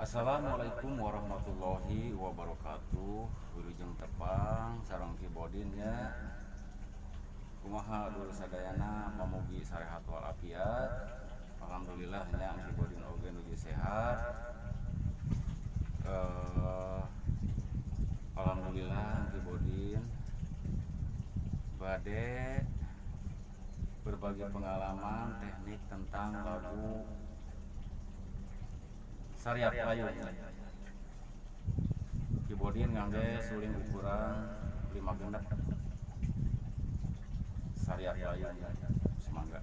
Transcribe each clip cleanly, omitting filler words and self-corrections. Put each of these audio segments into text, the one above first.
Assalamualaikum warahmatullahi wabarakatuh. Wilujeng tepang sareng Ki Bodin nya. Kumaha dulur sadayana, pamugi sarehat walafiat. Alhamdulillah nya, Ki Bodin oge nuju sehat. Alhamdulillah Ki Bodin bade berbagi pengalaman teknik tentang lagu Sariak Layung. Ki Bodin ngangge suling ukuran 5 genep. Sariak Layung, semangga.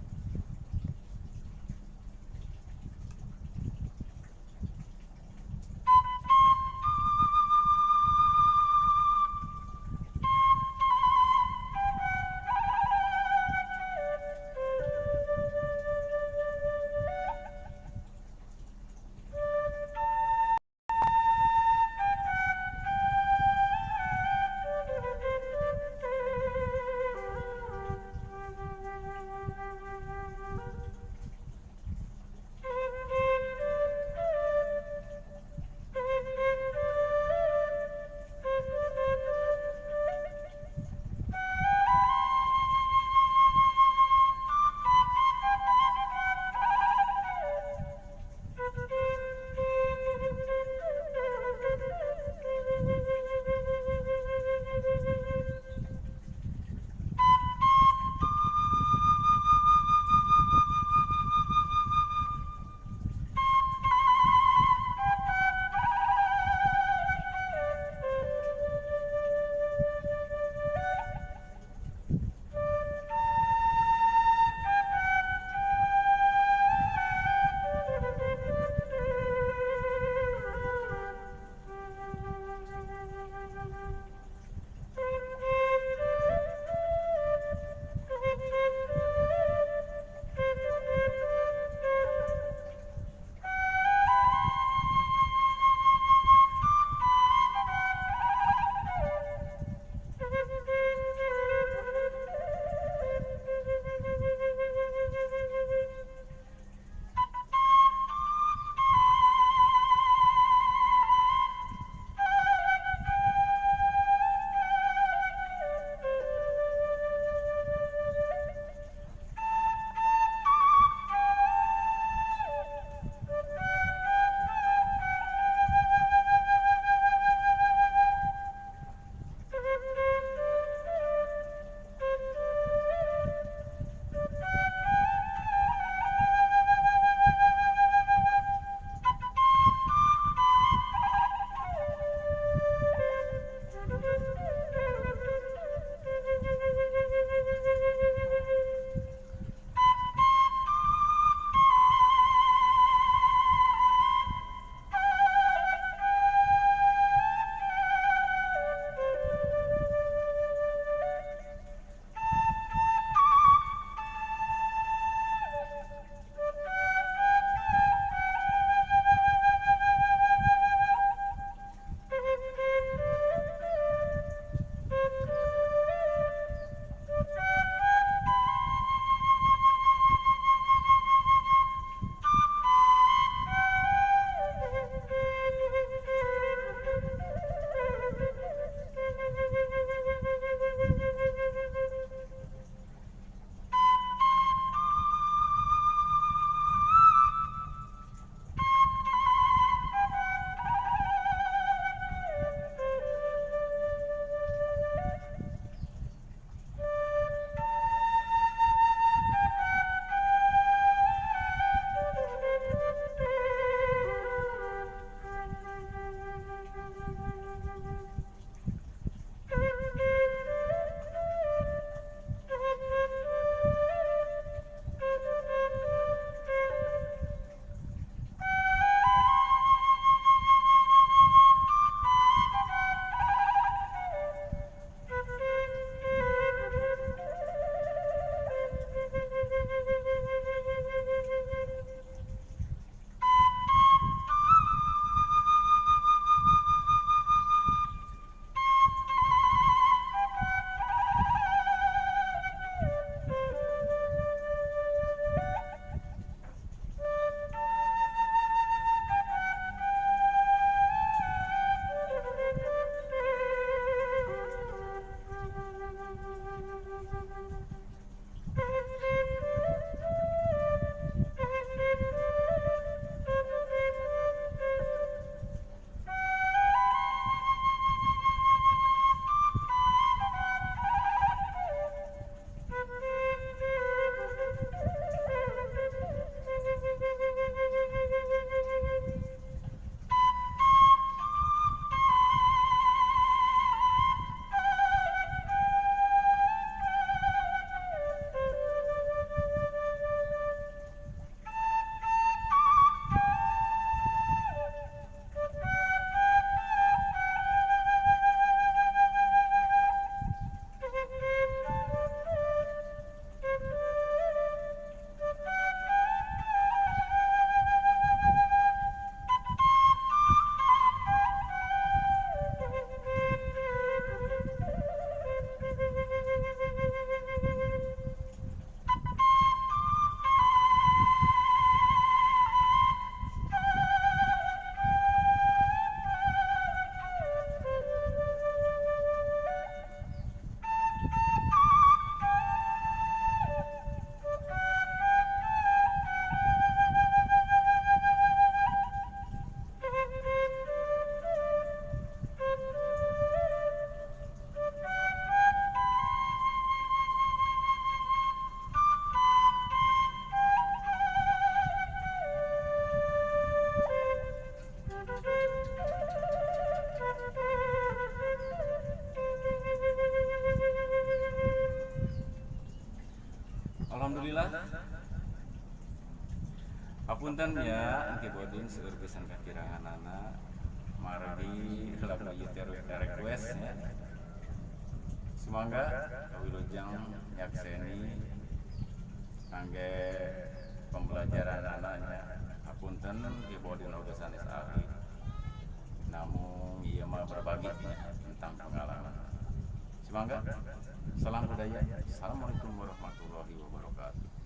Punten ya, Ki Bodin seueur pisan kakiranganana, margi lagu ieu teh request ya. Sumangga kawilujeng nyakseni kangge pembelajaran anaknya. Hapunten, Ki Bodin oge sanes ahli, namun ieu mah berbagi ya, tentang pengalaman. Sumangga, salam budaya. Assalamualaikum warahmatullahi wabarakatuh.